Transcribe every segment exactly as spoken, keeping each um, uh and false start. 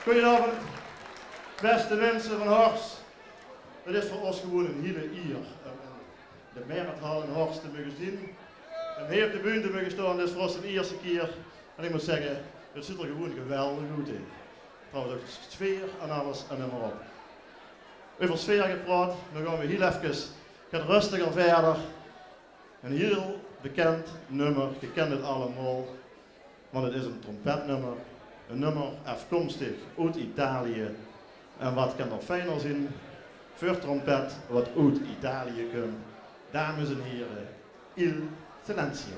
Goojenaovend, bèste minse van Horst. 't Is veur ós gewoen 'n hiel ier um in de Merrethal in Horst te moge zien. En hie op de bühne te moge staon, dat is veur ós de ierste kier. En ich mót zègke, 't zuut d'r gewoen geweldig oet, hè. Trouwens ouch de sfeer en alles en neum mer op. Euver sfeer gepraot, dan gaon v'r hiel efkes get rustiger wiejer. 'n Hiel bekènd nummer, geer kènt 't allemaol, want 't is 'n trompetnummer. 'n Nummer aafkomstig oet Italië. En wat kan d'r fiener zien veur trompet wat oet Italië kump? Dames en hiere, Il Silenzio.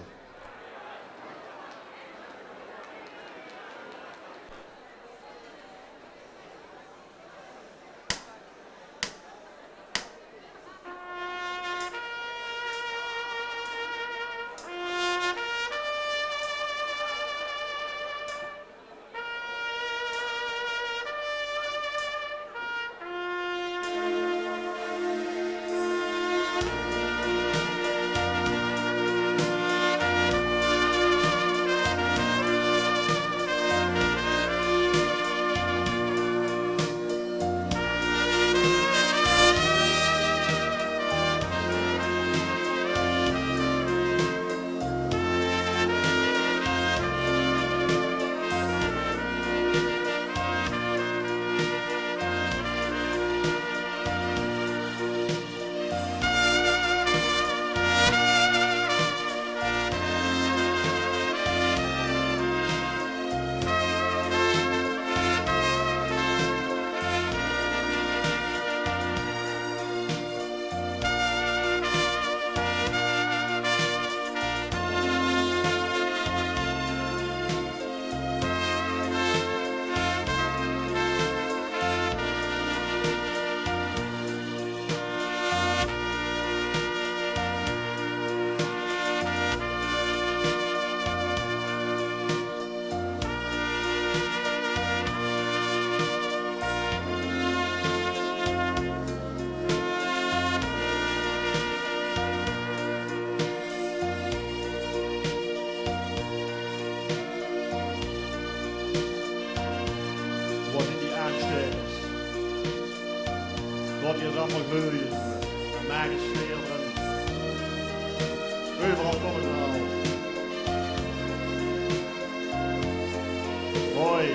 Wat zien die aanstekers? Laot die ins allemaol gleuje. En maak 'n sfeer d'rin. Euveral kómme ze al. Mooi.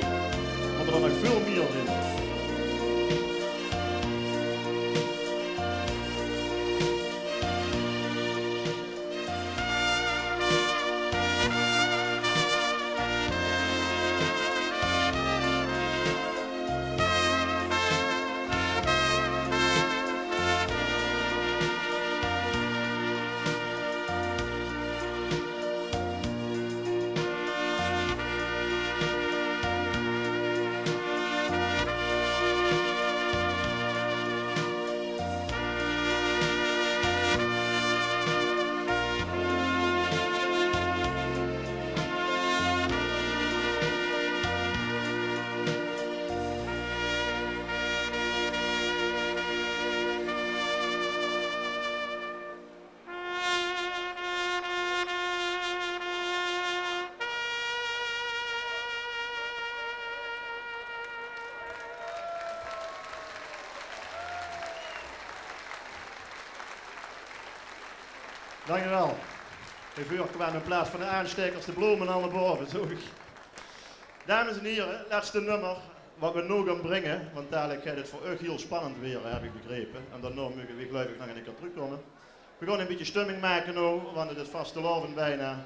Mót d'r dan nog väöl mieë zien. Dank uch waal. Hie veur kwame in plaats van de aanstekers de blome al nao bove, zoog ich. Dames en hiere, lètste nummer wat v'r noe gaon bringe, want dalik geit 't veur uch hiel spannend waere, höb ich begrepe. En daonao moge v'r, geluif ich, nog ein kier trökkómme. V'r gaon ein bietje stumming make noe, want 't is vastelaovend bienao.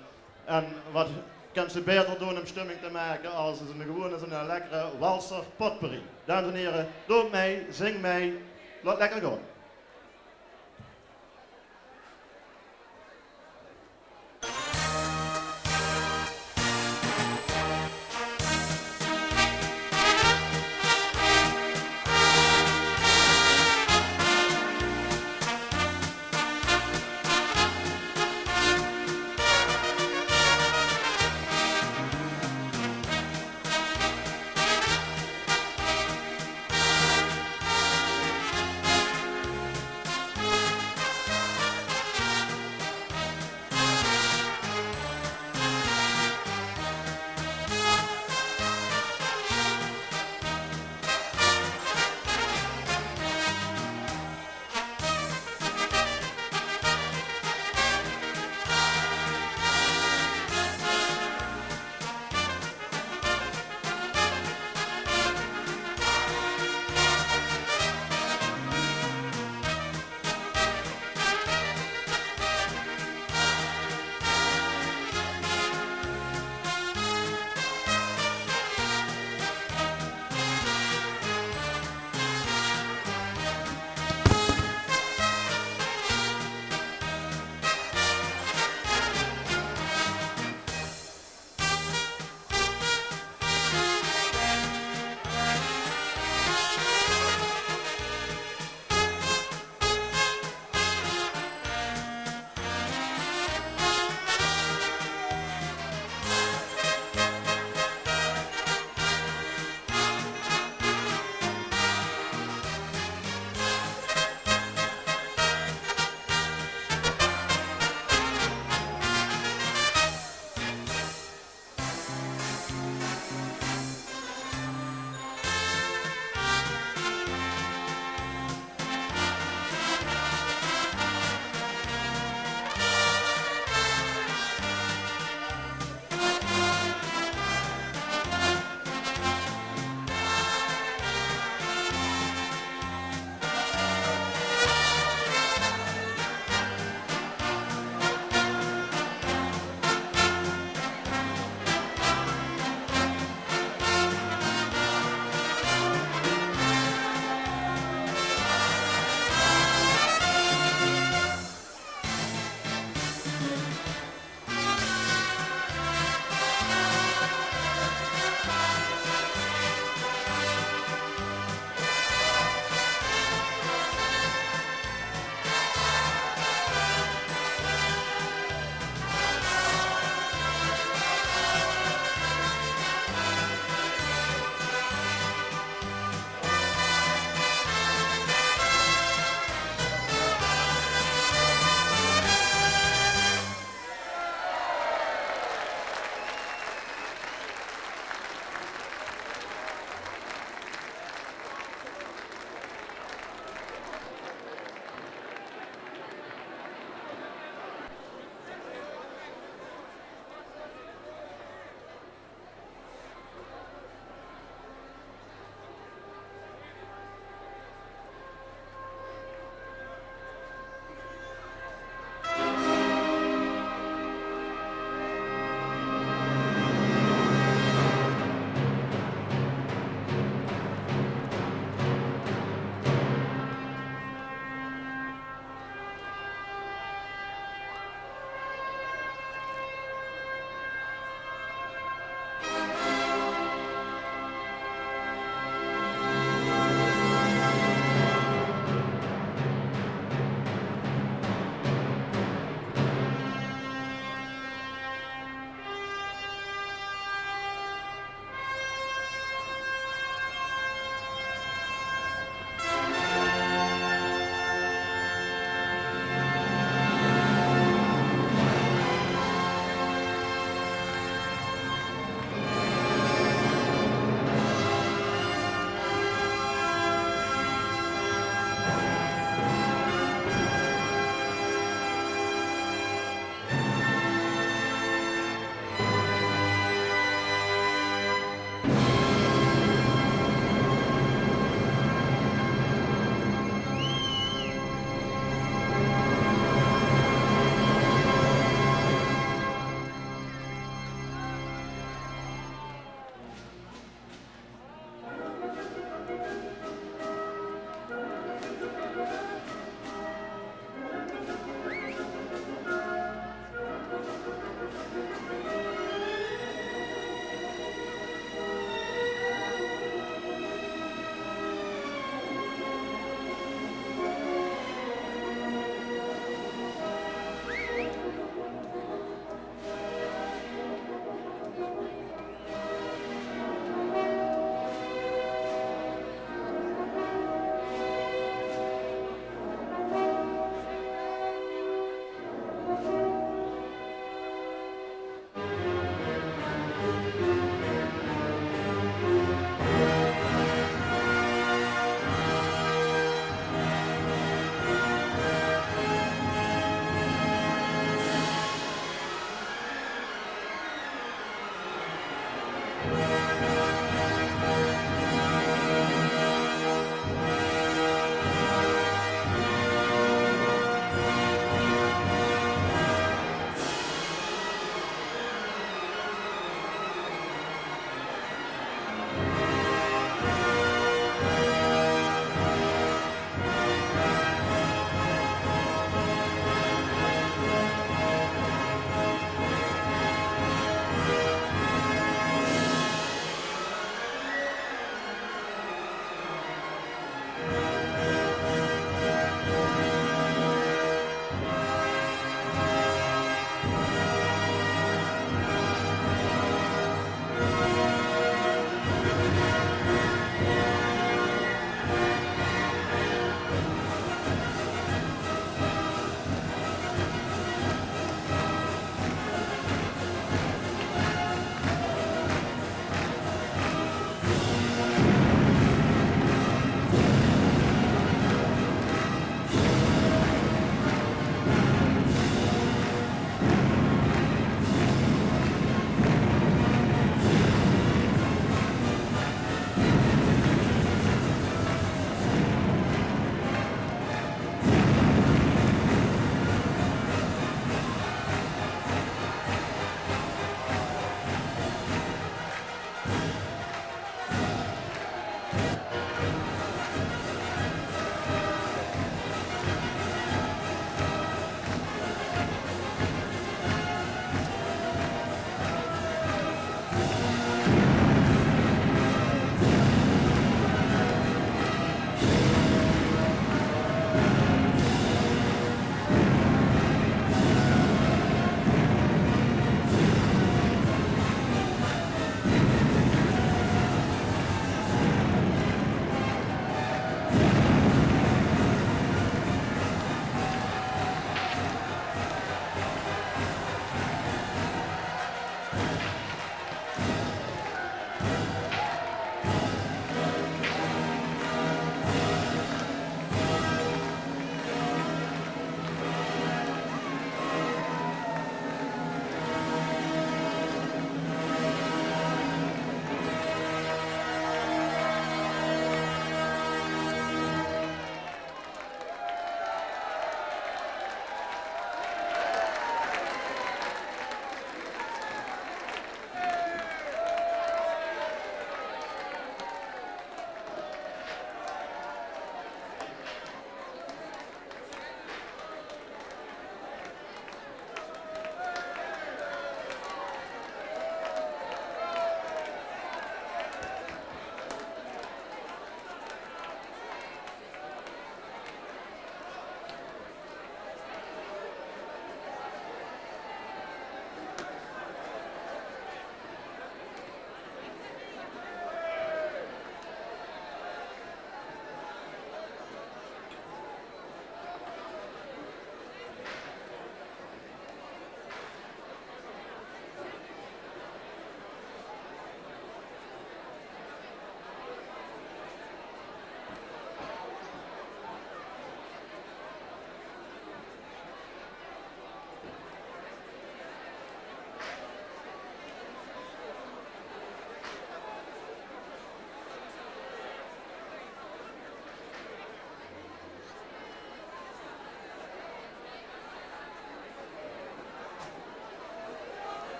En wat kins se baeter doon óm stumming te make es ein gewone, zo'n lekkere walser potpourri. Dames en hiere, doot mei, zing mei, laot lekker gaon.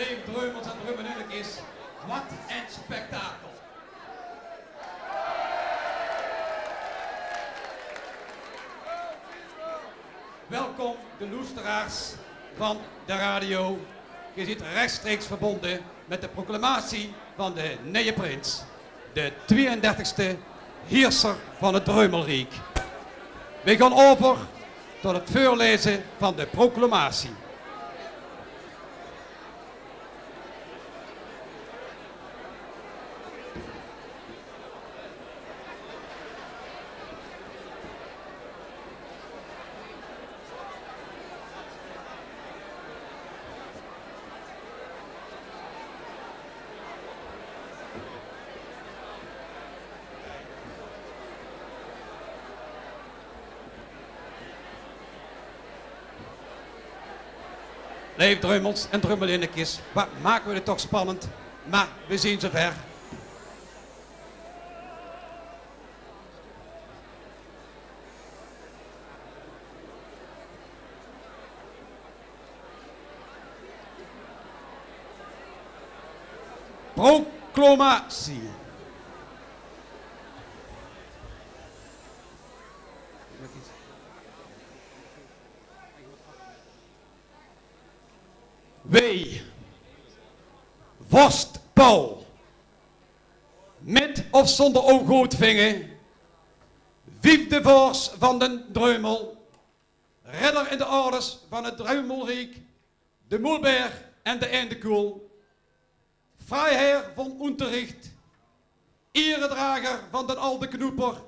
Leef Dreumels en Dreumelinnekes, wat ein spektakel. Welkom, de loesteraars van de radio. Ge zeet rechtstreeks verbonde mit de proclamatie van de nieje prins, de tweeëndertigste heerser van het Dreumelriek. Wej gaon euver tot het veurlaeze van de proclamatie. Leef Dreumels en Dreumelinnekes, wat make we het toch spannend, maar we zien zover. Proclamatie. Wej, vorst Paul, mit of zonder ow goodvinge, viefde vors van den Dreumel, ridder in de ordes van het Dreumelriek, de Moelberg en de Eindekoel, freiherr van Unterricht, eredrager van den Alde Knoeper,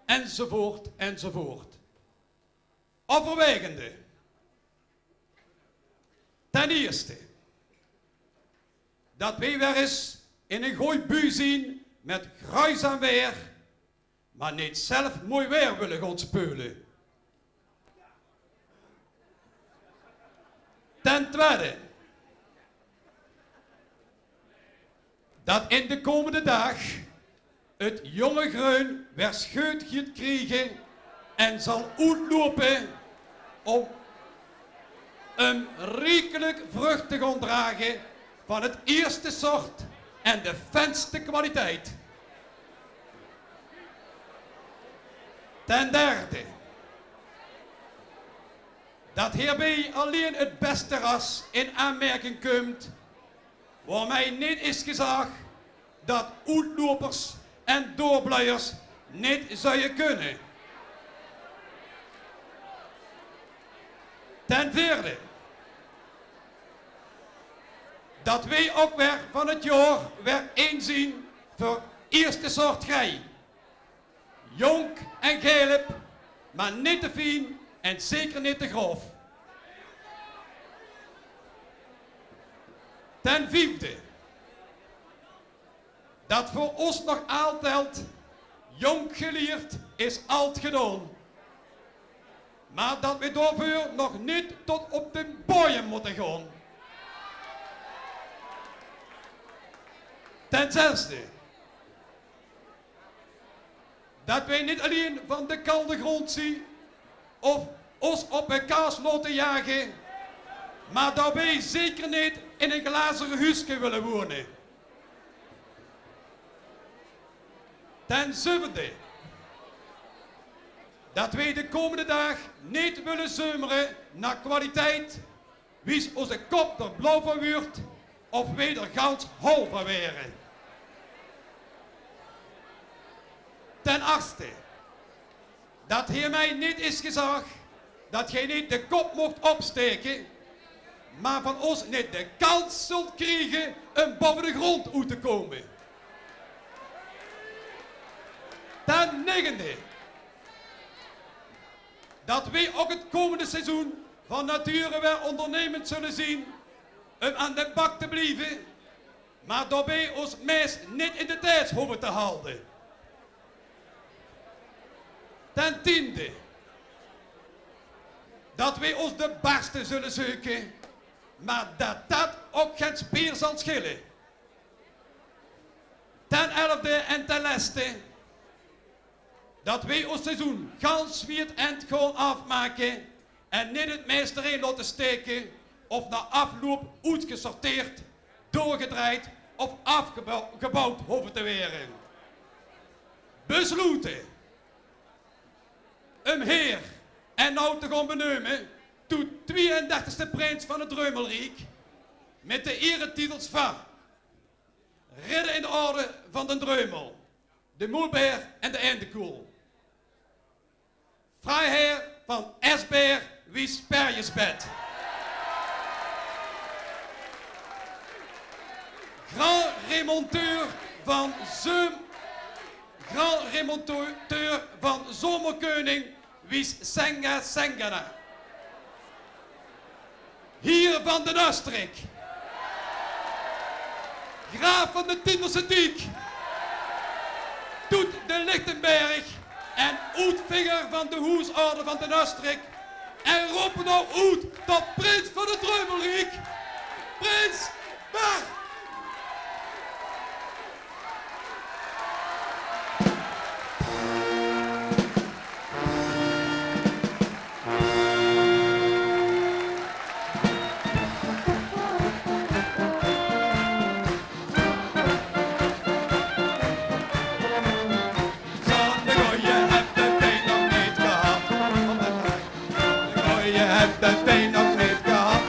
enzovoort, enzovoort. Overwegende. Ten ierste, dat wej weer ens in ein gooj bui zien mit gruizaam waer, maar neet zelf mooi waer wille gaon speule. Ten twiede, dat in de komende daag het jonge greun weer scheut giet kriege en zal oetloupe om um riekelik vrucht te gaon drage van het ierste sort en de fijnste kwaliteit. Ten derde, dat hierbij allein het beste ras in aanmerking kump, waomei neet is gezag dat oetloupers en doorbluiers neet zouwe kunne. Ten veerde, dat wej ok weer van het jaor weer ein zien veur ierste sort grei. Jónk en ghelp, maar neet te fien en zeker neet te grof. Ten viefde, dat veur os nog altied: jónk gelierd is ald gedaon. Maar dat wej daoveur nog neet tot op de bojem mótte gaon. Ten zesde, dat wej neet allein van de kalde grond zien of os op de kaas laote jage, maar daobij zeker neet in ein glazer huuske wille wone. Ten zevende, dat wej de komende daag neet wille zeumere nao kwaliteit, wies oze kop d'r blauw van wuurt of wej d'r gans hol van waere. Ten achtste, dat hiermei neet is gezag dat gej neet de kop mocht opstaeke, maar van os neet de kans zult kriege um bove de grond oet te kome. Ten negende, dat wej ok het komende seizoen van nature weer ondernemend zulle zien um aan de bak te blieve, maar daobij os meis neet in de teis hove te halde. Ten tiende, dat wej os de barste zulle zeuke, maar dat dat ok gen spier zal schille. Ten elfde en ten leste, dat wej os seizoen gans wied end gaon aafmake en neet het meis d'rin laote staeke of nao aafloup oetgesorteerd doorgedrejd of aafgebouwd hove te waere. Besloete um heer en now te gaon beneume tot twieëndertigste prins van 't Dreumelriek mit de ieretitels van Ridder in de Orde van d'n Dreumel, de Moelbeer en de Endekoel. Freiheer van Esbeer wie Sperjesbed. Grand remonteur van Zeum-, grand remonteur van Zomerkeuning wie Senga Sengana. Heer van d'n Ustrik. Graaf van de Tinderse Diek. Toet de Lichtenberg en oetvinger van de hoesorde van d'n Ustrik. En rope now oet tot prins van 't Dreumelriek. Prins Bert. Zoe'n goeie höbbe veer nog neet gehad. Zoe'n goeie höbbe veer nog neet gehad.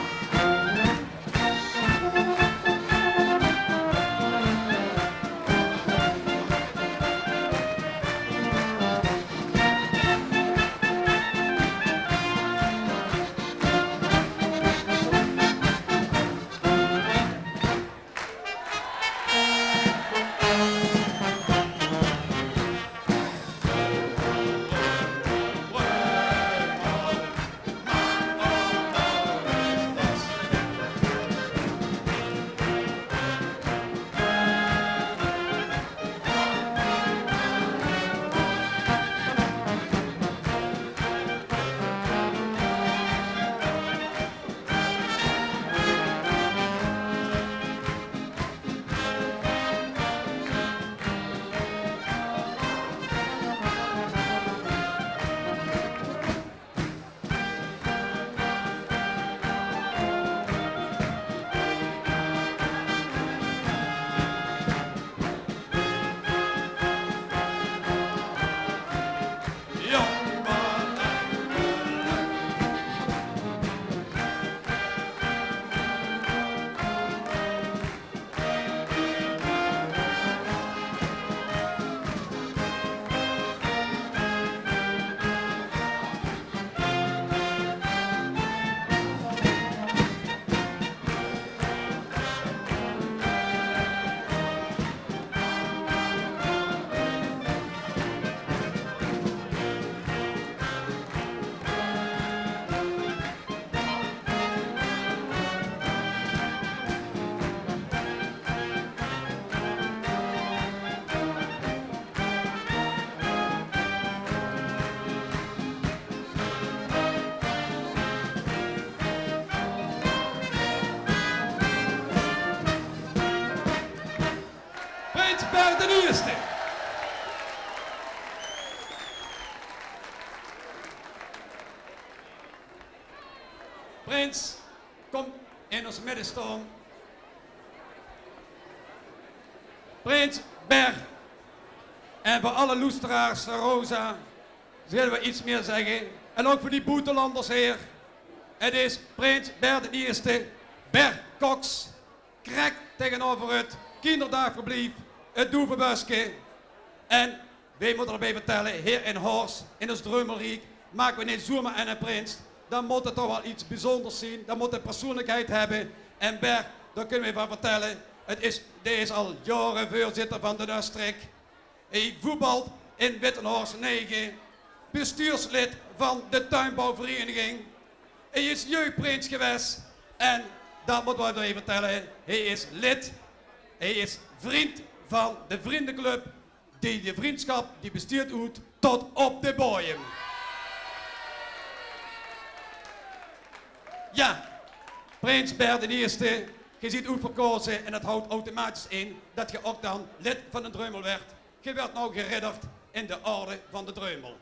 Prins Bert d'n Ierste. Prins, kom in ós midde staon. Prins Bert. En veur alle loesteraars van Rosa zölle v'r get mieë zègke. En ouch veur die boetelanders, heer. 't Is prins Bert d'n Ierste, Bert Koks. Krek taengeneuver 't kinderdaagverblief, 't Doeveböske. En veer mótte d'rbie vertèlle, heer, in Horst, in ós Dreumelriek, make v'r neet zoemer eine prins. Dan mót 't toch waal get bezunjers zeen. Dan mót 'r persoonlikheid höbbe. En Bert, dao kónne v'r van vertèlle. 't Is, dae is al jaore veurzitter van d'n Ustrik. Hae voetbalt in Wittenhorst nege, bestuurslid van de tuinbouwvereniging. Hae is jeugdprins gewaes en, dat mót ich waal effe vertèlle, hae is lid, hae is vrundj van de vrundjeclub, die de vrundjschap die besteit oet tot op de bojem. Jao, prins Bert d'n Ierste, geer zeet oetverkaoze en dat houwt automatisch in dat geer ouch dan lid van d'n Dreumel waert. Geer waert noe geridderd in de Orde van d'n Dreumel.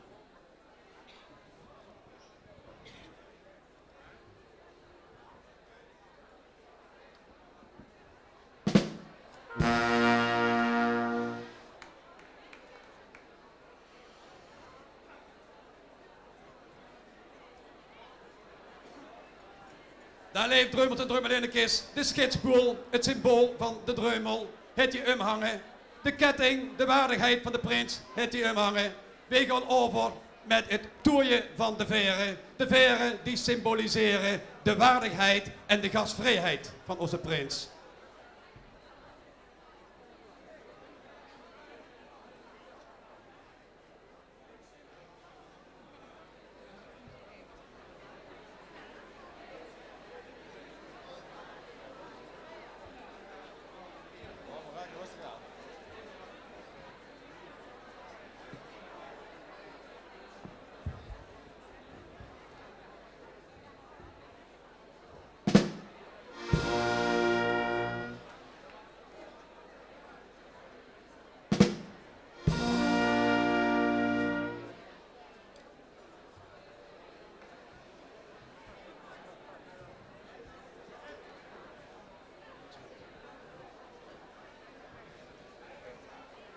Dao, leef Dreumels en Dreumelinnekes, de schitsboel, 't symbool van de Dreumel, het ie umhange. De ketting, de waardigheid van de prins, het ie umhange. Weej gaon euver met 't toeje van de vaere. De vaere die symbolisere de waardigheid en de gasvrijheid van ózze prins.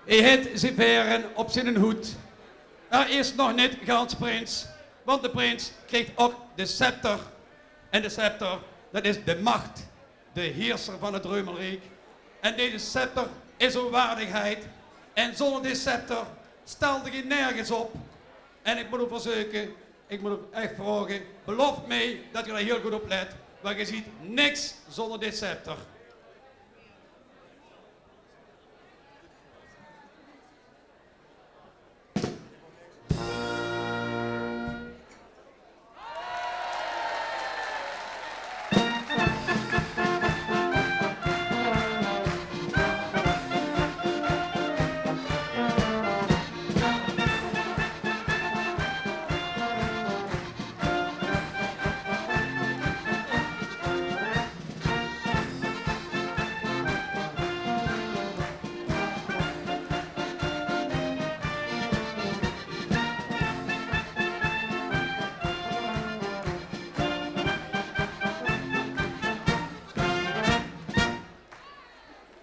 Hae het zien vaere op zienen hoed. Hae is nog neet gans prins, want de prins krieg ok de scepter. En de scepter, det is de macht, de heerser van 't Dreumelriek. En deze scepter is ow waardigheid. En zónger deze scepter staalde geej nergens op. En ik mót ow verzeuke, ik mót ow ech vraoge, beloof mich det geej dao hiel good op let, want geej zeet niks zónger deze scepter.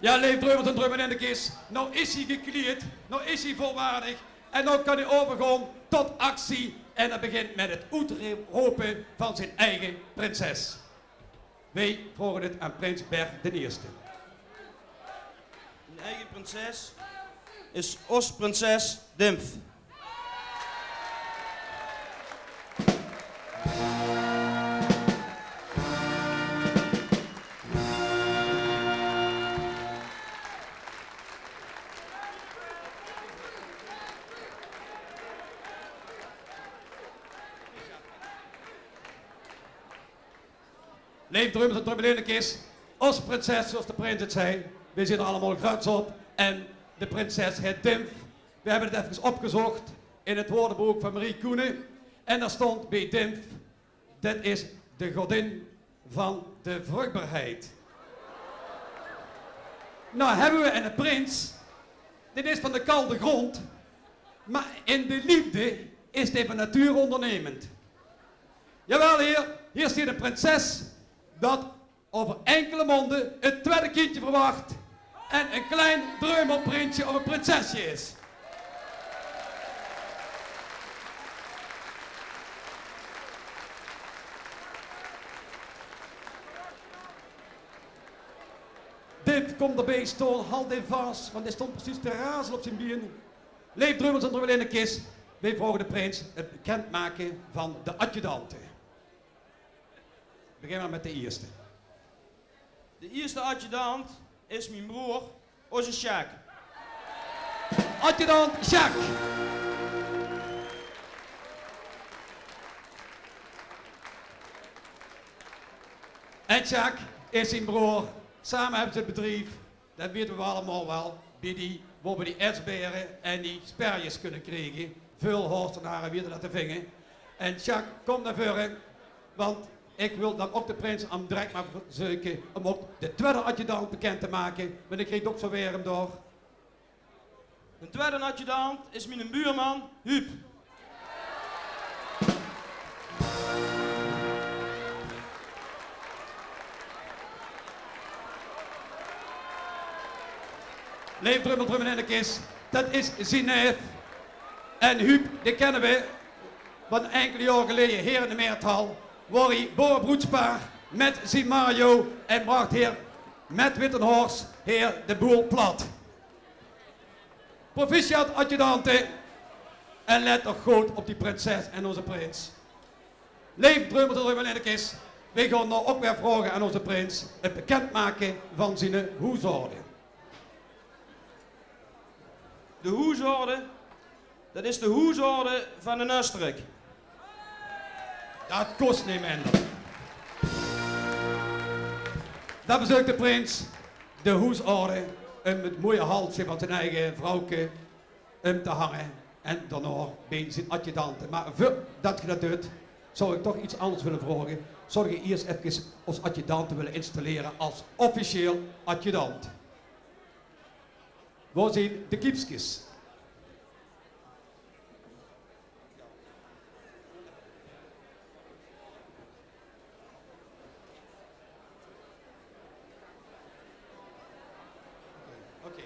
Jao, leef Dreumels en Dreumelinnekes, now is ie geklieëd, now is ie volwaardig en now kan ie euvergaon tot actie en det begint met 't oetrope van zien eige prinses. Weej vraoge 't aan prins Bert d'n Ierste. Zien eige prinses is ós prinses Dimf. Leef Dreumels en Dreumelinnekes, ós prinses, zoeas de prins 't zag, weej zeen d'r allemaol grats op. En de prinses het Dimf. Weej hebbe 't efkes opgezocht in 't woordebook van Marie Koenen. En dao stóng beej Dimf: det is de godin van de vruchtbaarheid. Now hebbe weej eine prins, dit is van de kalde grond, maar in de liefde is dae van natuur ondernemend. Jawel, heer, hier steit ein prinses det euver inkele maonde 't twiede kindje verwacht en ein klein dreumelprinsje of ein prinsesje is. Dimf, kóm d'r beej staon, haoj dae vas, want dae stóng precies te razele op zien been. Leef Dreumels en Dreumelinnekes, weej vraoge de prins 't bekendmake van de adjudante. Begin maar met de ierste. De ierste adjudant is mien broor, ózze Sjaak. Adjudant Sjaak. En Sjaak is zien broor. Same hebbe ze 't bedrief. Det weite weej allemaol waal, beej die, wo weej die ijsbere en die sperjes kunne kriege. Väöl Horstenare weite det te vinge. En Sjaak, kóm nao veure, want ik wil dan ok de prins óm direk maar verzeuke óm ok de twiede adjudant bekend te make, want ik krieg 't ok zo werm dao. De twiede adjudant is miene buurman, Huub. Leef Dreumels en Dreumelinnekes, det is zien neef. En Huub, dae kenne weej van inkele jaore geleje hier in de Meerthal, wo hae boerebroedspaar Mèt zien Mario en bracht heer mèt Wittenhorst heer de boel plat. Proficiat, adjudante. En lèt toch good op die prinses en ózze prins. Leef Dreumels en Dreumelinnekes, weej gaon noe ouch weer vraoge aan ózze prins 't bekindmake van ziene hoesorde. De hoesorde, det is de hoesorde van de Östrik. Det kós neet minder. Dan verzeukt de prins de hoesorde um 't moeie halsje van zien eige vrouwke um te hange en daonao beej zien adjudante. Mer veurdet geej det deit, zou ik toch iets anders wille vraoge. Zou geej iers efkes ós adjudante wille installere as officieel adjudant? Wo zien de kiepskes? Oké.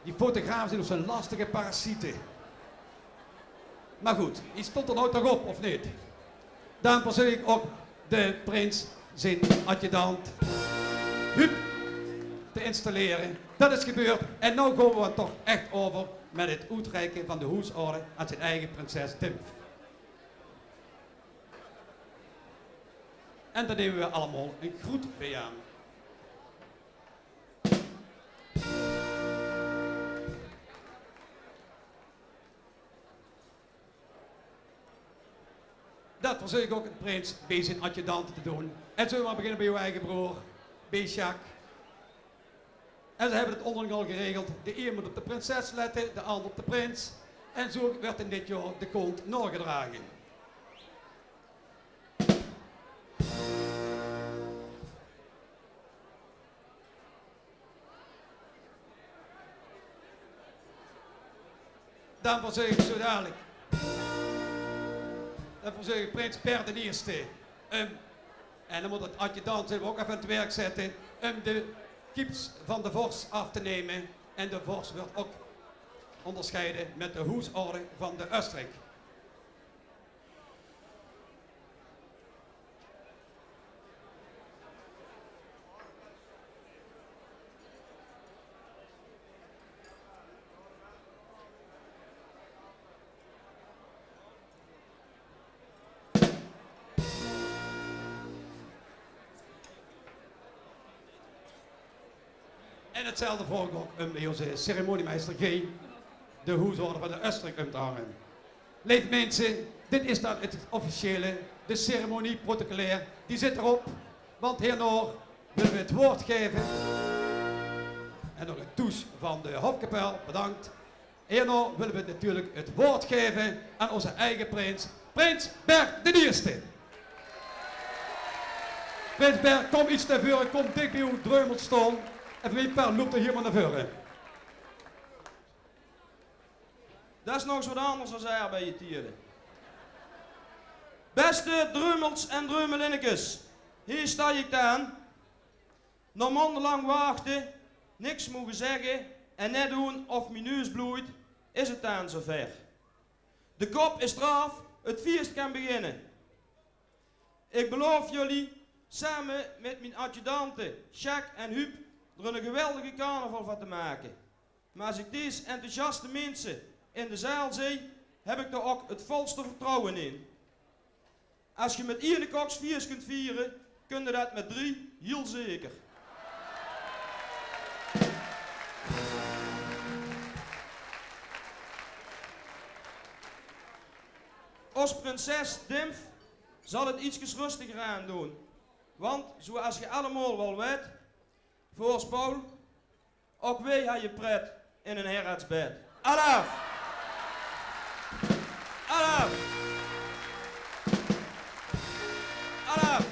Die fotografe zien ouch zo'n lastige parasiete. Mer good, die stóng d'r noe toch op, of neet? Dan verzeuk ik ouch de prins zien adjudant Huub te installere. Det is gebeurd en noe gaon we toch ech euver mèt 't oetreike van de hoesorde aan zien eige prinses Dimf. En dao neme we allemaol 'n groet beej aan. Det verzeuk ik ouch de prins beej zien adjudante te doon. En zölle we mer beginne beej ow eige broor, beej Sjaak. En ze hebbe 't ónderling al geregeld. De ein mót op de prinses lètte, de anger op de prins. En zoe wuuert in dit jaor de kónt naogedrage. Dan verzeuk ik zoe dalik. Dan verzeuk ik prins Bert d'n Ierste. Um, en dan mót 't adjudant zich ouch effe aan 't werk zètte. Um de kieps van de vors aaf te neme. En de vors wuuert ouch óndersjeide mèt de hoesorde van de Östrik. En 'tzelfde vraog ik ouch um beej ózze ceremoniemeister G de hoesorde van de Östrik um te hange. Leef minse, dit is dan 't officiële, de ceremonie protocolaire, die zit d'rop. Want hiernao wille we 't waord gaeve. En nog 'n toes van de hofkapel, bedankt. Hiernao wille we natuurlik 't waord gaeve aan ózze eige prins, prins Bert d'n Ierste. Prins Bert, kóm iets nao veure, kóm dich beej ow Dreumels staon. En veur mien part loup d'r hielemaol nao veure. Det is nog ens waat anders as aerbeie tiele. Beste Dreumels en Dreumelinnekes, hie stao ik dan. Nao maondelang wachte, niks moge zegge en net doon of mien neus bloeit, is 't dan zoever. De kop is d'raaf, 't fieës kan beginne. Ik beloof jullie same mit mien adjudante Sjaak en Huub d'r 'ne geweldige carnaval van te make. Mer as ik dees enthousiaste minse in de zaal zeen, heb ik d'r ok 't volste vertrouwe in. As ge mit iene koks fieës kunt viere, kunde det mit drie hiel zeker. Ós prinses Dimf zal 't ietskes rustiger aandoon. Want, zoeas ge allemaol waal wet, vors Paul, ok weej haje pret in 'n herretsbed. Alaaf! Alaaf! Alaaf!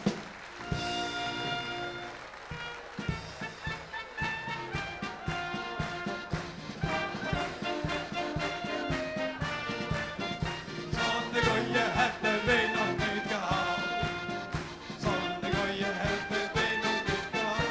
Zoe'n goje hebbe weej nog neet gehad. Zoe'n goje hebbe weej nog neet gehad.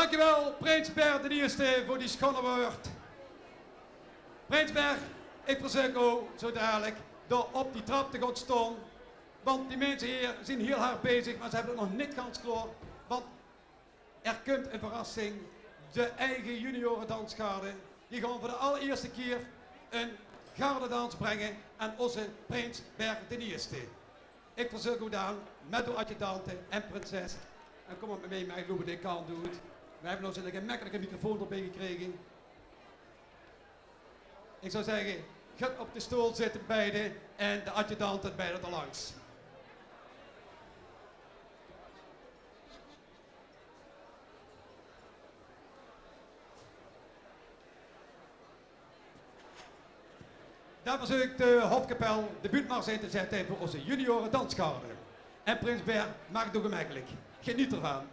Dankjewel, prins Bert d'n Ierste, veur die sjoon wäörd. Prins Bert, ich verzeuk ow zo dalik dao op die trap te gaon staon. Want die minse hie zeen hiel hard bezig, mer ze höbbe 't nog neet gans klaor. Want d'r kump ein verrassing. De eige juniorendansgarde. Die gaon veur de allerierste kier ein gardedans bringe aan ózze prins Bert d'n Ierste. Ich verzeuk ow dan, mit ow adjudante en prinses. En kóm mer mit mich, mich loepe, ich kan 't. Veer höbbe noe zoe'n gemekkelike microfoon d'rbie gekrege. Ich zou zègke, gaot op de stool zitte beide en de adjudante beide d'rlangs. Dan verzeuk ich de hofkapel de buutmars in te zètte veur ózze juniorendansgarde. En prins Bert, maak 't ow gemekkelik. Geneet d'rvan.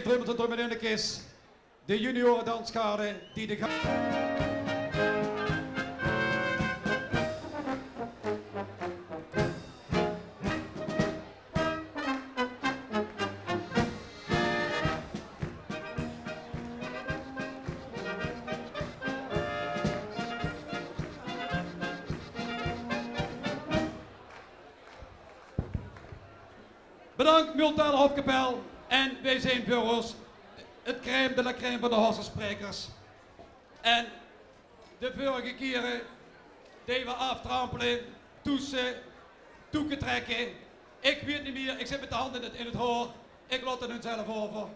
Drummels en Drummelinnekes, de juniorendansgarde die de ga- Bedank, Multale Hofkapel. En wij zien veur ons het crème de la crème van de Horster sprekers. En de vörige kiere deje we aaftrampele, toese, toeke trekke. Ik weet niet meer, ik zit met de hand in het, in het hoor. Ik laot het hun zelf over.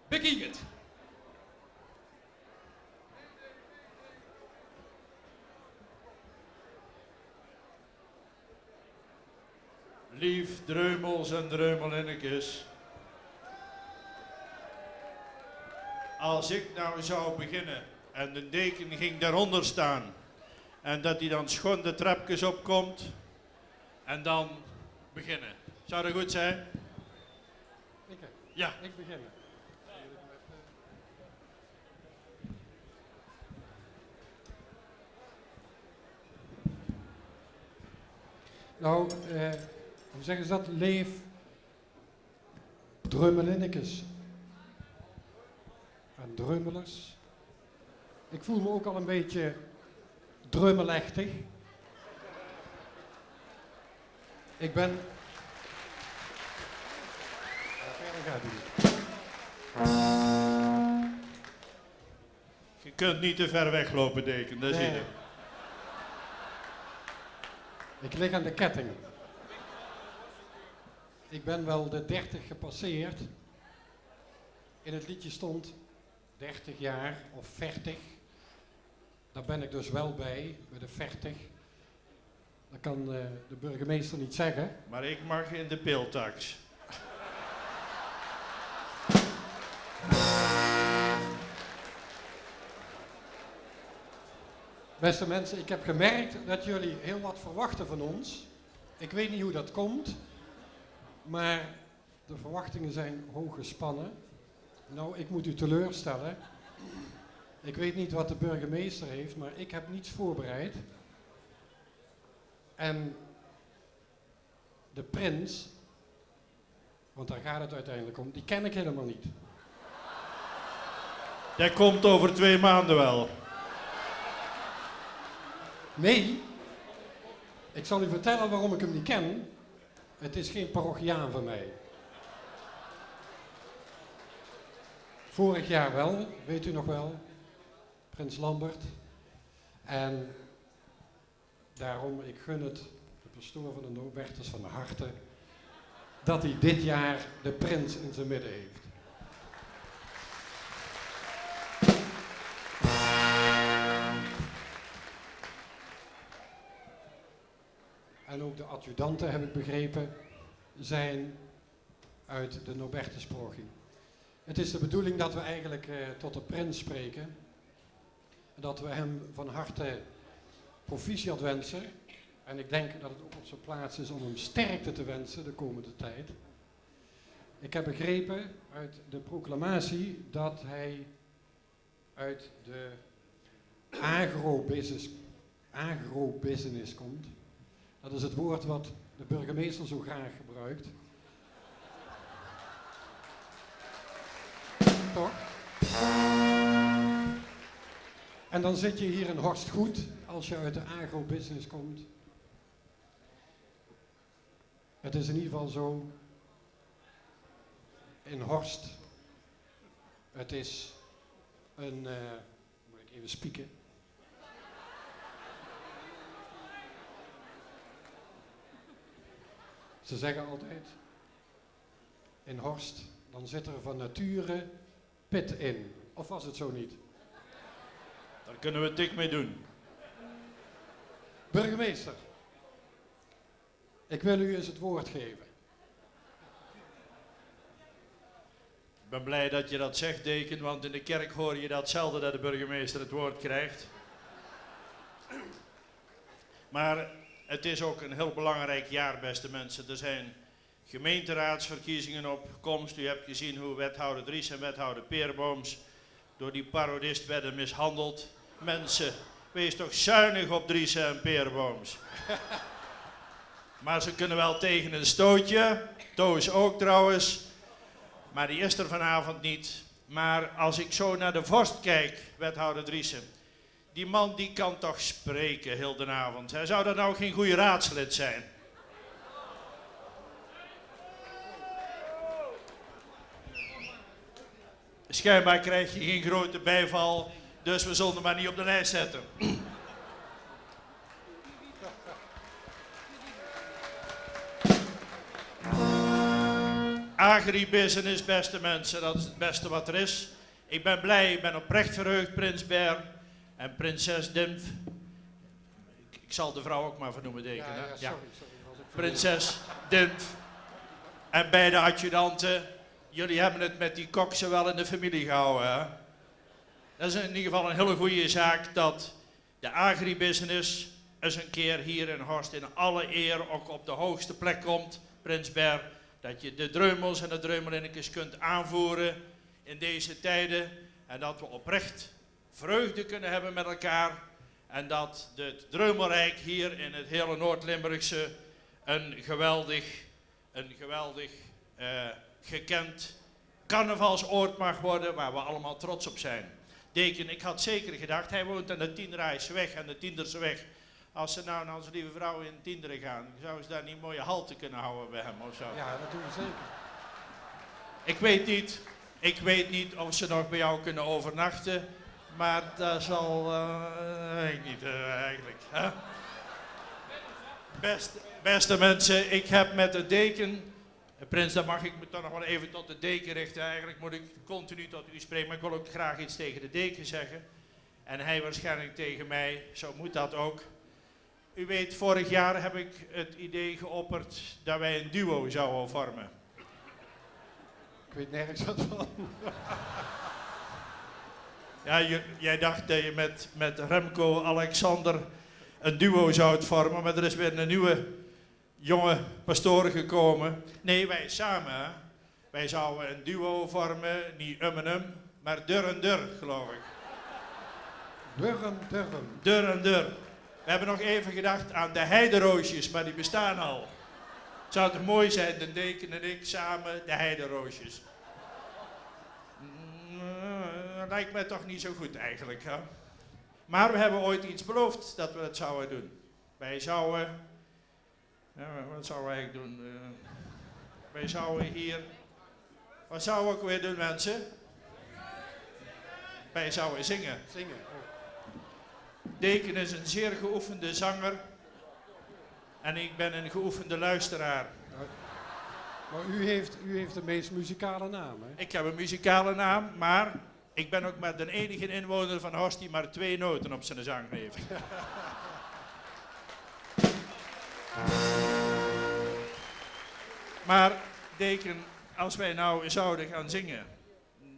Bekiek het. Lief Dreumels en Dreumelinnekes, als ik nou zou beginne en de deken ging daaronder staan en dat die dan schoon de trepkes opkomt en dan beginne. Zou dat goed zijn? Ik, hè? Ja. Ik begin. Nou, eh, hoe zeggen ze dat? Leef Dreumelinnekes en Dreumelers. Ik voel me ook al een beetje dreumelechtig. Ik ben... Ja, verder gaat het niet. Je kunt niet te ver weglopen, deken. Dat zie je. Ik lig aan de ketting. Ik ben wel de dertig gepasseerd. In het liedje stond dertig jaar of veertig. Daar ben ik dus wel bij, bij de veertig. Dat kan, eh, de burgemeester niet zeggen. Maar ik mag in de piltax. Beste mensen, ik heb gemerkt dat jullie heel wat verwachten van ons. Ik weet niet hoe dat komt, maar de verwachtingen zijn hoog gespannen. Nou, ik moet u teleurstellen. Ik weet niet wat de burgemeester heeft, maar ik heb niets voorbereid. En de prins, want daar gaat het uiteindelijk om, die ken ik helemaal niet. Die komt over twee maanden wel. Nee, ik zal u vertellen waarom ik hem niet ken. Het is geen parochiaan van mij. Vorig jaar wel, weet u nog wel, prins Lambert. En daarom, ik gun het de pastoor van de Norbertus van harte dat hij dit jaar de prins in zijn midden heeft. En ook de adjudanten, heb ik begrepen, zijn uit de Norbertusparochie. Het is de bedoeling dat we eigenlijk, eh, tot de prins spreken. En dat we hem van harte proficiat wensen. En ik denk dat het ook op zijn plaats is om hem sterkte te wensen de komende tijd. Ik heb begrepen uit de proclamatie dat hij uit de agrobusiness, agrobusiness komt. Dat is het woord wat de burgemeester zo graag gebruikt. Toch? En dan zit je hier in Horst goed als je uit de agrobusiness komt. Het is in ieder geval zo in Horst. Het is een, eh, moet ik even spieken? Ze zeggen altijd, in Horst, dan zit er van nature pit in. Of was het zo niet? Daar kunnen we dik mee doen. Burgemeester, ik wil u eens het woord geven. Ik ben blij dat je dat zegt, deken, want in de kerk hoor je dat zelden, dat de burgemeester het woord krijgt. Maar het is ook een heel belangrijk jaar, beste mensen. Er zijn gemeenteraadsverkiezingen op komst. U hebt gezien hoe wethouder Dries en wethouder Peerbooms door die parodist werden mishandeld. Mensen, wees toch zuinig op Dries en Peerbooms. Maar ze kunnen wel tegen een stootje. Toos ook trouwens. Maar die is er vanavond niet. Maar als ik zo naar de vorst kijk, wethouder Driessen, die man die kan toch spreken heel de avond, hè? Zou dat nou geen goede raadslid zijn? Schijnbaar krijg je geen grote bijval, dus we zullen hem maar niet op de lijst zetten. Agribusiness, beste mensen, dat is het beste wat er is. Ik ben blij, ik ben oprecht verheugd, prins Ber en prinses Dimf. Ik, ik zal de vrouw ook maar vernoemen, deken, hè? Ja, sorry, sorry, was ik vergeten. Prinses Dimf en beide adjudanten. Jullie hebben het met die Koksen wel in de familie gehouden, hè? Dat is in ieder geval een hele goede zaak dat de agribusiness eens een keer hier in Horst in alle eer ook op de hoogste plek komt, prins Ber. Dat je de Dreumels en de Dreumelinnekes kunt aanvoeren in deze tijden. En dat we oprecht vreugde kunnen hebben met elkaar. En dat het Dreumelrijk hier in het hele Noord-Limburgse een geweldig, een geweldig eh, gekend carnavalsoord mag worden waar we allemaal trots op zijn. Deken, ik had zeker gedacht, hij woont aan de Tienrijseweg en de Tienderseweg. Als ze nou naar Onze Lieve Vrouw in Tienderen gaan, zouden ze daar niet een mooie halte kunnen houden bij hem of zo? Ja, dat doen we zeker. Ik weet niet, ik weet niet of ze nog bij jou kunnen overnachten, maar dat zal, eh, weet ik niet eh, eigenlijk. Hè? Beste, beste mensen, ik heb met de deken, eh, prins, dan mag ik me toch nog wel even tot de deken richten. Eigenlijk moet ik continu tot u spreken, maar ik wil ook graag iets tegen de deken zeggen. En hij waarschijnlijk tegen mij, zo moet dat ook. U weet, vorig jaar heb ik het idee geopperd dat wij een duo zouden vormen. Ik weet nergens wat van. Ja, je, jij dacht dat je met, met Remco Alexander een duo zou vormen, maar er is weer een nieuwe jonge pastoor gekomen. Nee, wij samen, hè. Wij zouden een duo vormen, niet um en um, maar dur en dur, geloof ik. Durm, durm. Dur en dur. We hebben nog even gedacht aan de Heideroosjes, maar die bestaan al. Het zou toch mooi zijn, de deken en ik samen, de Heideroosjes. Mm, lijkt mij toch niet zo goed eigenlijk, hè? Maar we hebben ooit iets beloofd dat we het zouden doen. Wij zouden Ja, wat zouden we eigenlijk doen? Eh, wij zouden hier... Wat zouden we ook weer doen, mensen? Wij zouden zingen. Zingen. Oh. Deken is een zeer geoefende zanger. En ik ben een geoefende luisteraar. Maar, maar u heeft, u heeft de meest muzikale naam, hè? Ik heb een muzikale naam, maar ik ben ook maar de enige inwoner van Horst die maar twee noten op zijn zang heeft. Maar deken, als wij nou zouden gaan zingen,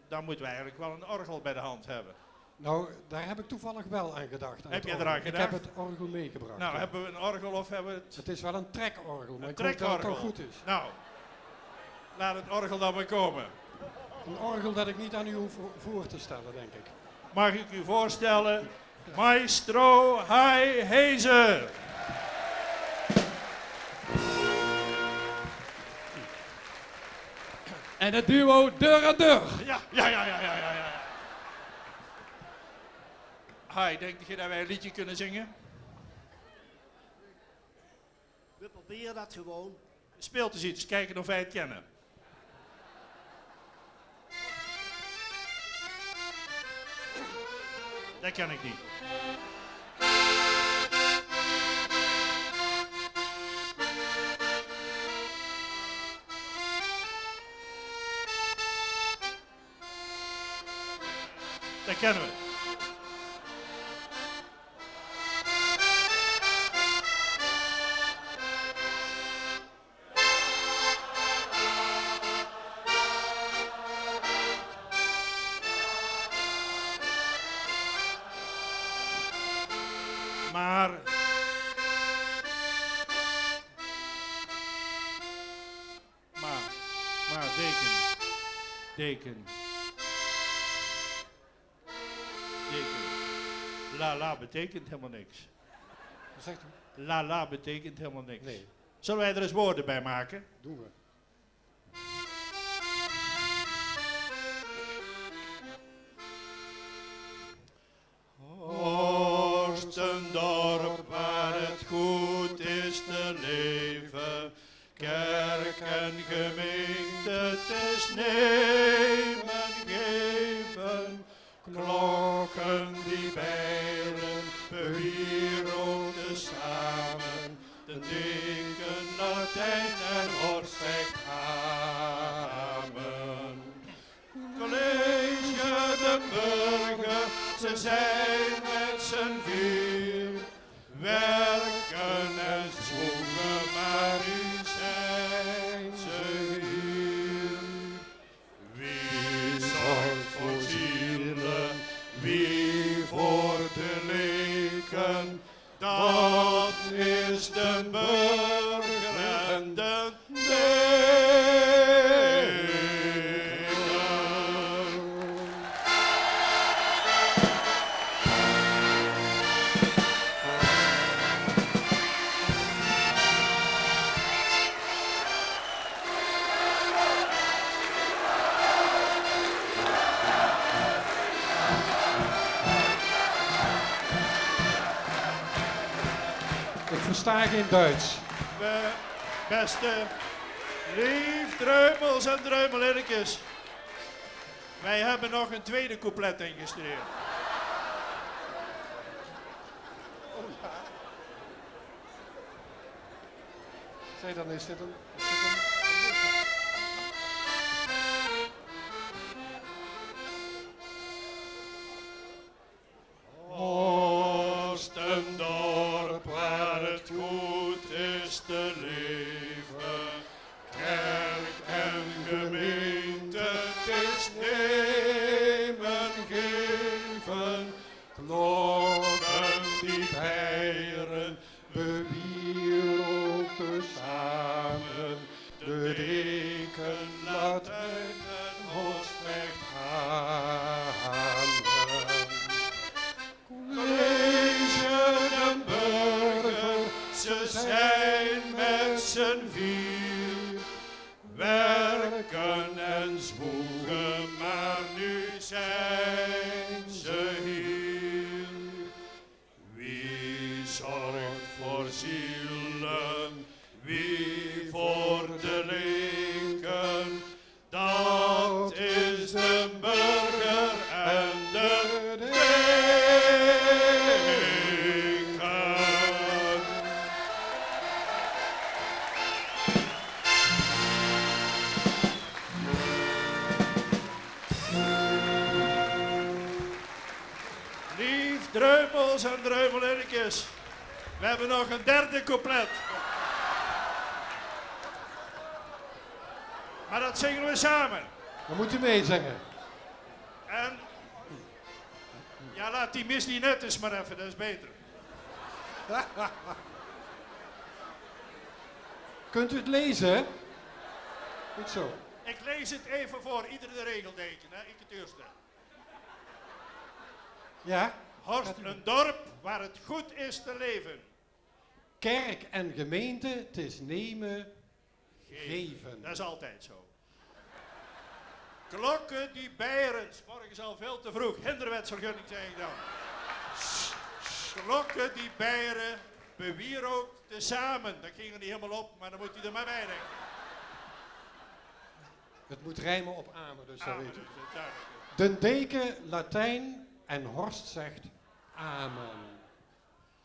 dan moeten we eigenlijk wel een orgel bij de hand hebben. Nou, daar heb ik toevallig wel aan gedacht. Heb je eraan gedacht? Ik heb het orgel meegebracht. Nou, hebben we een orgel of hebben we het... Het is wel een trekorgel, maar ik hoop dat het toch goed is. Nou, laat het orgel dan maar komen. Een orgel dat ik niet aan u hoef voor te stellen, denk ik. Mag ik u voorstellen, maestro Hai Heze. En het duo Dur en Dur. Ja, ja, ja, ja, ja, ja. Hai, denk je dat wij een liedje kunnen zingen? We proberen dat gewoon. Speelt eens iets, kijken of wij het kennen. Dat ken ik niet. Dat kennen we. Maar Deken. Deken. Deken. La la betekent helemaal niks. Wat zegt u? La la betekent helemaal niks. Nee. Zullen wij er eens woorden bij maken? Doen we. Horst, een dorp waar het goed is te leven. Kerk en gemeente, het is nemen, geven. Klokken die bellen, bewierook tezamen. De deken Latijn en Horst zegt amen. College de Burger, ze zijn met z'n vier. Werken en zwoegen, maar nu zijn ze hier. Wie zorgt voor zielen, wie voor de leken, dat is de burger en de deken. Ik versta geen Duits. We, beste lief Dreumels en Dreumelinnekes, wij hebben nog een tweede couplet ingestudeerd. Zeg, dan is dit een, is dit een... Horst, een dorp waar het goed is te leven. Kerk en gemeente, het is nemen, geven. Klokken die beieren, bewierook tezamen. De deken Latijn en Horst zegt amen. College de Burger, ze zijn met z'n vier. Werken en zwoegen, maar nu zijn ze hier. Wie zorgt voor zielen, wie voor de leken, dat is de burger en de deken. Lief Dreumels en Dreumelinnekes, we hebben nog een derde couplet. Maar dat zingen we samen. Dan moet u meezingen. En ja, laat die mis die net is maar even, dat is beter. Kunt u het lezen? Goed zo. Ik lees het even voor, ieder de regel, Deken, hè? Ik het eerste. Ja? Horst, een dorp waar het goed is te leven. Kerk en gemeente, het is nemen, geven. Dat is altijd zo. Klokken die beieren, 's morgens al veel te vroeg, hinderwetsvergunning zeg ik dan. Klokken die beieren, bewierook tezamen. Dat ging er niet helemaal op, maar dan moet hij er maar bij denken. Het moet rijmen op amen, dus dat weet u. Amen, dus dat, ja. Den deken Latijn en Horst zegt amen.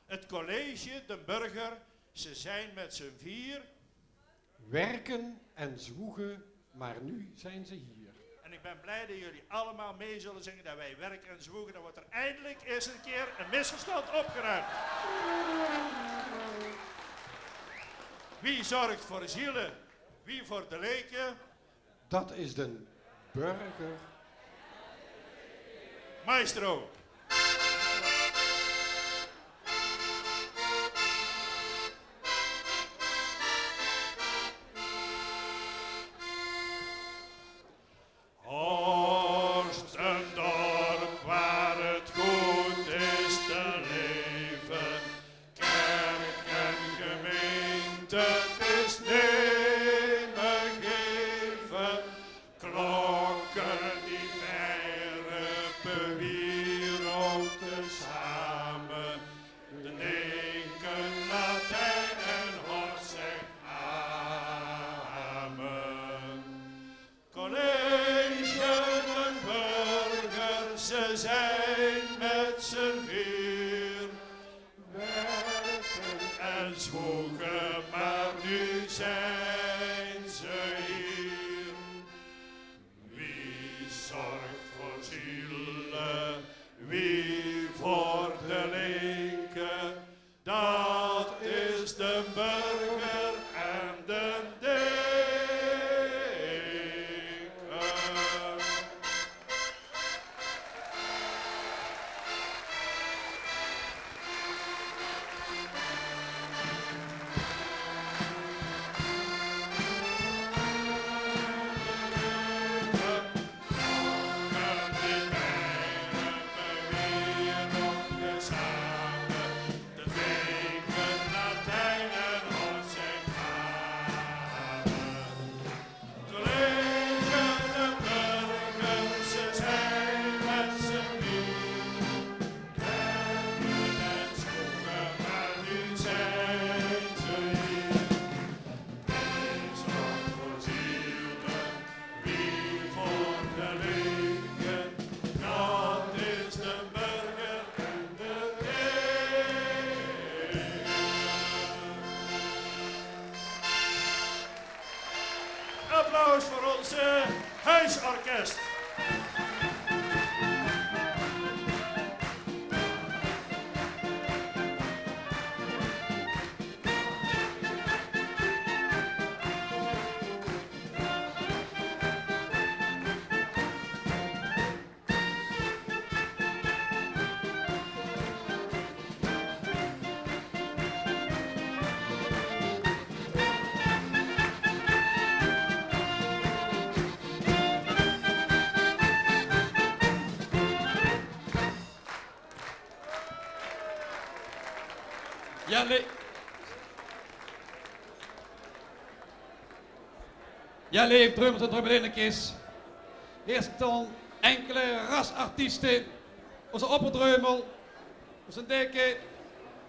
Het college, de burger, ze zijn met z'n vier. Werken en zwoegen, maar nu zijn ze hier. En ik ben blij dat jullie allemaal mee zullen zingen, dat wij werken en zwoegen. Dan wordt er eindelijk eens een keer een misverstand opgeruimd. Wie zorgt voor zielen? Wie voor de leken? Dat is den burger. Maestro. 't Is neet mie geve. Klokke die berpe wier ouch tesame. De dinke Latijn en Hort zegt amen. College en burgers, ze zijn met z'n vier. Werken en zwoegen, maar nu zijn ze hier. Wie zorgt voor zielen, wie voor de linken? Dat is de burger en de deken. Wie voor de linken, dat is de burger en de deken. Applaus voor ons, eh, huisorkest. Ja, le- Ja, leef Dreumels en Dreumelinnekes. Hier staon enkele rasartieste. Ózze opperdreumel, ózze deke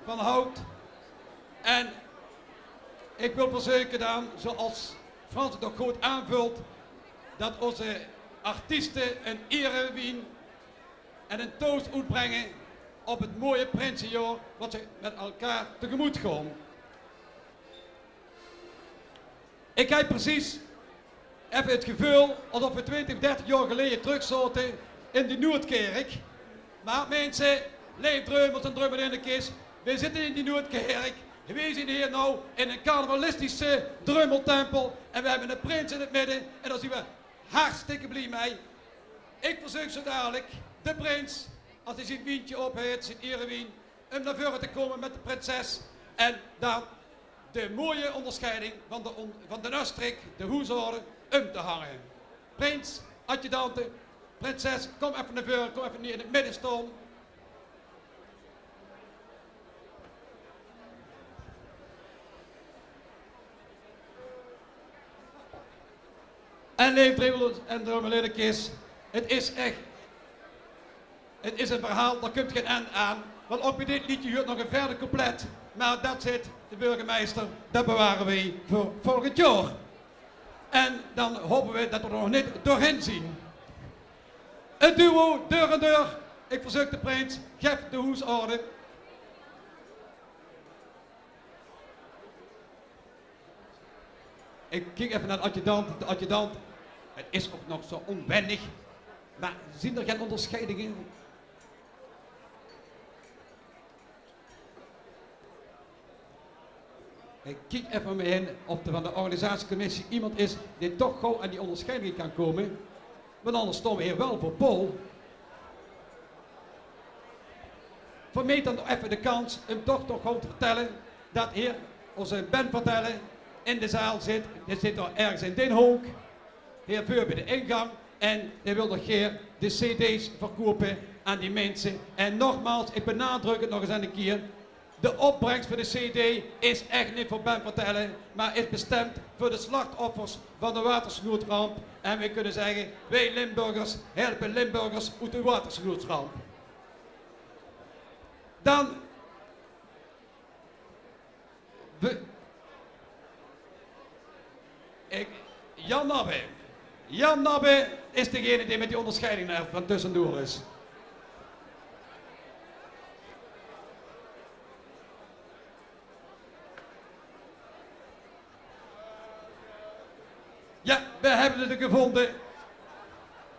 van hout. En ik wil verzeuke dan, zoals Frans het nog good aanvult, dat ózze artieste 'n erewien en 'n toost oetbrenge op het mooie prinsejaor wat ze met elkaar tegemoet gaon. Ik heb precies effe het geveul alsof we twintig, dertig jaor geleje trök zaote in de Noordkerk. Maar minse, leef Dreumels en Dreumelinnekes, we zitte in de Noordkerk. We zien hier now in 'n carnavalistische dreumeltempel en we hebbe 'ne prins in het midde en dao zien we hartstikke blie mei. Ik verzeuk zo dalik de prins, as hae zien wientje op het, zien erewien, um nao veure te kome met de prinses en dan de mooie onderscheiding van de on-, van de Nöstrik, de hoesorde, um te hange. Prins, adjudante, prinses, kom effe nao veure, kom effe hier in het midde staon. En leef Dreumels en Dreumelinnekes, het is echt, het is 'n verhaal, dao kump gen end aan. Want ouk bie dit liedje huurt nog 'n verde couplet. Maar dat zit de burgemeister, dat beware we veur volgend jaor. En dan hope we dat we d'r nog neet doorhin zien. Het duo Deur en Deur, ik verzeuk de prins, gef de hoesorde. Ik kiek effe nao de adjudant. De adjudant, het is ouk nog zo onwennig. Maar zien d'r gen onderscheidinge? Ik kiek effe um me hin of d'r van de organisatiecommissie iemand is die toch gaw aan die onderscheidinge kan kome. Want anders staon we hier wel veur pol. Vermeet dan effe de kans um toch, toch gewoon te vertelle dat hier ózze Ben Vertellen in de zaal zit. Die zit dao ergens in d'n hook, hier veur bie de ingang. En die wil nog gaer de cd's verkoupe aan die minse. En nogmaals, ik benadruk het nog ens 'ne kier. De opbrengs veur de cd is ech neet veur Ben Vertellen, mer is bestemp veur de slachtoffers van de watersnoodramp. En weej kunne zegge, weej Limburgers helpe Limburgers oet de watersnoodramp. Dan, we, ik, Jan Nabbe. Jan Nabbe is degene die met die onderscheiding er van tussendoor is. Ja, we hebbe 't gevonde.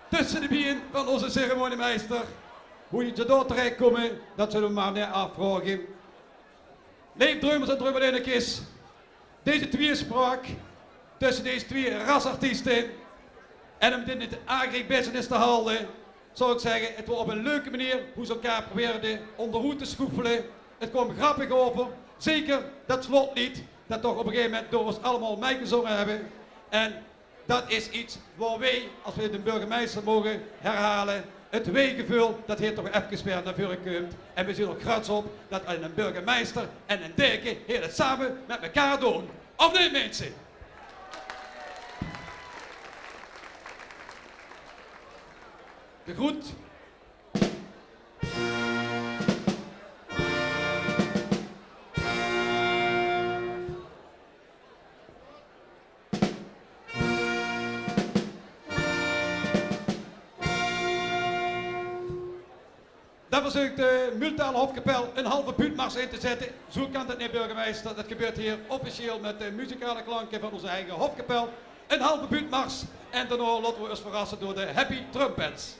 Tösse de bieën van ózze ceremoniemeister. Wie ze dao terechkómme, dat zulle we mer neet aafvraoge. Leef dreumers en dreumelinnekes, deze twieëspraok tösse deze twieë rasartieste en um dit in de agribusiness te halde, zou ik zegge, het waor op een leuke manier hoe ze elkaar probeerden onderuit te schoefele. Het kwaam grappig over. Zeker dat slotlied, dat toch op een gegeven moment door ons allemaal meigezongen hebben. En dat is iets waar wij, als we de burgemeester mogen herhalen, het wij-geveul, dat hier toch even weer naar voren komt. En we zien er grats op dat een burgemeester en een deken hier het samen met elkaar doen. Of niet, mensen? De groet. Dan verzukt de Multale Hofkapel een halve buutmars in te zetten. Zo kan dat niet, burgemeester. Dat gebeurt hier officieel met de muzikale klanken van onze eigen Hofkapel. Een halve buutmars. En daarna laten we ons verrassen door de Happy Trumpets.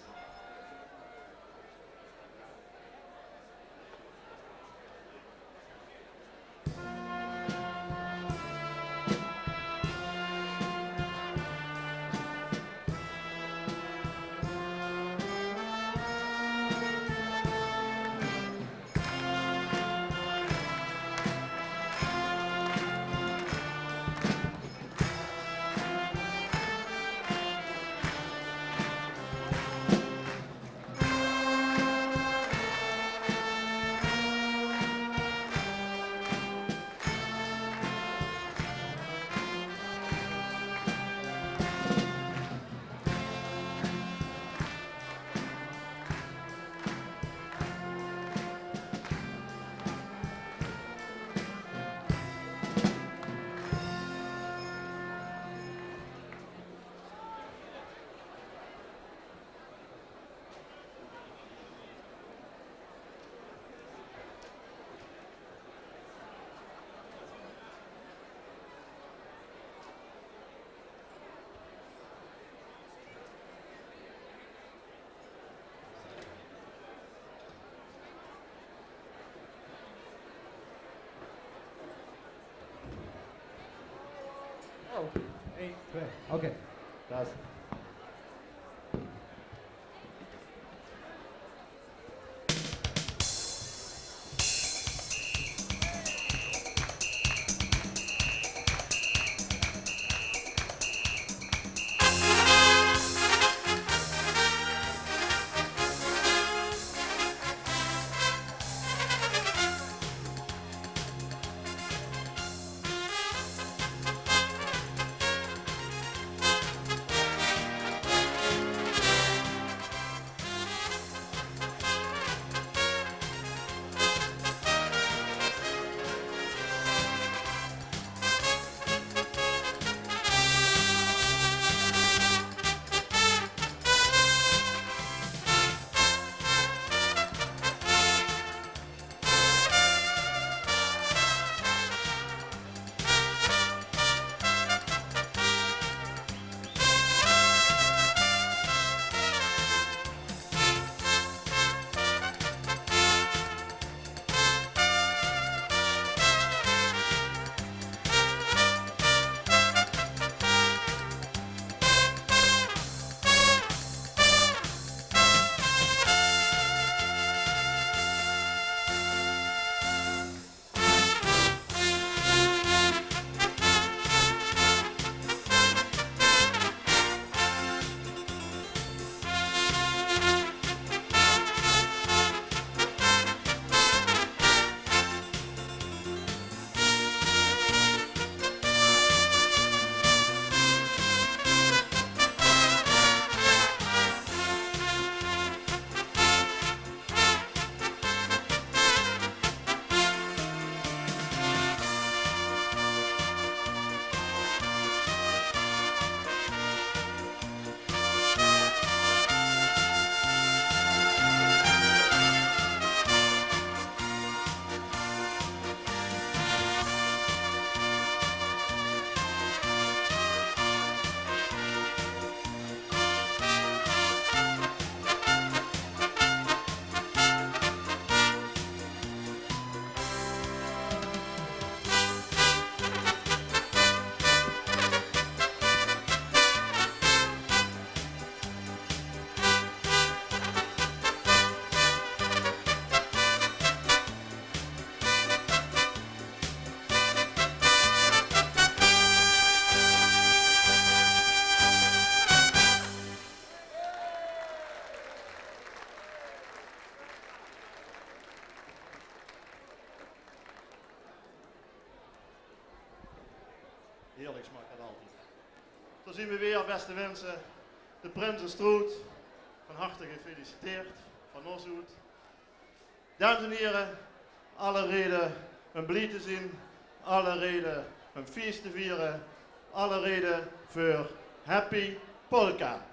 Oh, één, twee. Oké. Klaar. Heerlijk smaakt dat altijd. Zo zien we weer, beste mensen. De prins is troet. Van harte gefeliciteerd van ons oet. Dames en heren, alle reden om blij te zien. Alle reden om feest te vieren. Alle reden voor Happy Polka.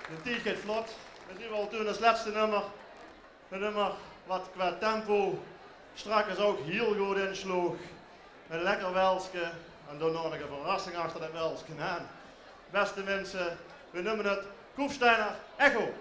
De tied geit vlot. Dan zien we al toe aan 't lètste nummer. 'n Nummer wat qua tempo straks ouch hiel good insloog. 'n Lekker welske. En dan nog 'n verrassing achter dat welske aan. Beste mensen, we neume 't Kufsteiner Echo.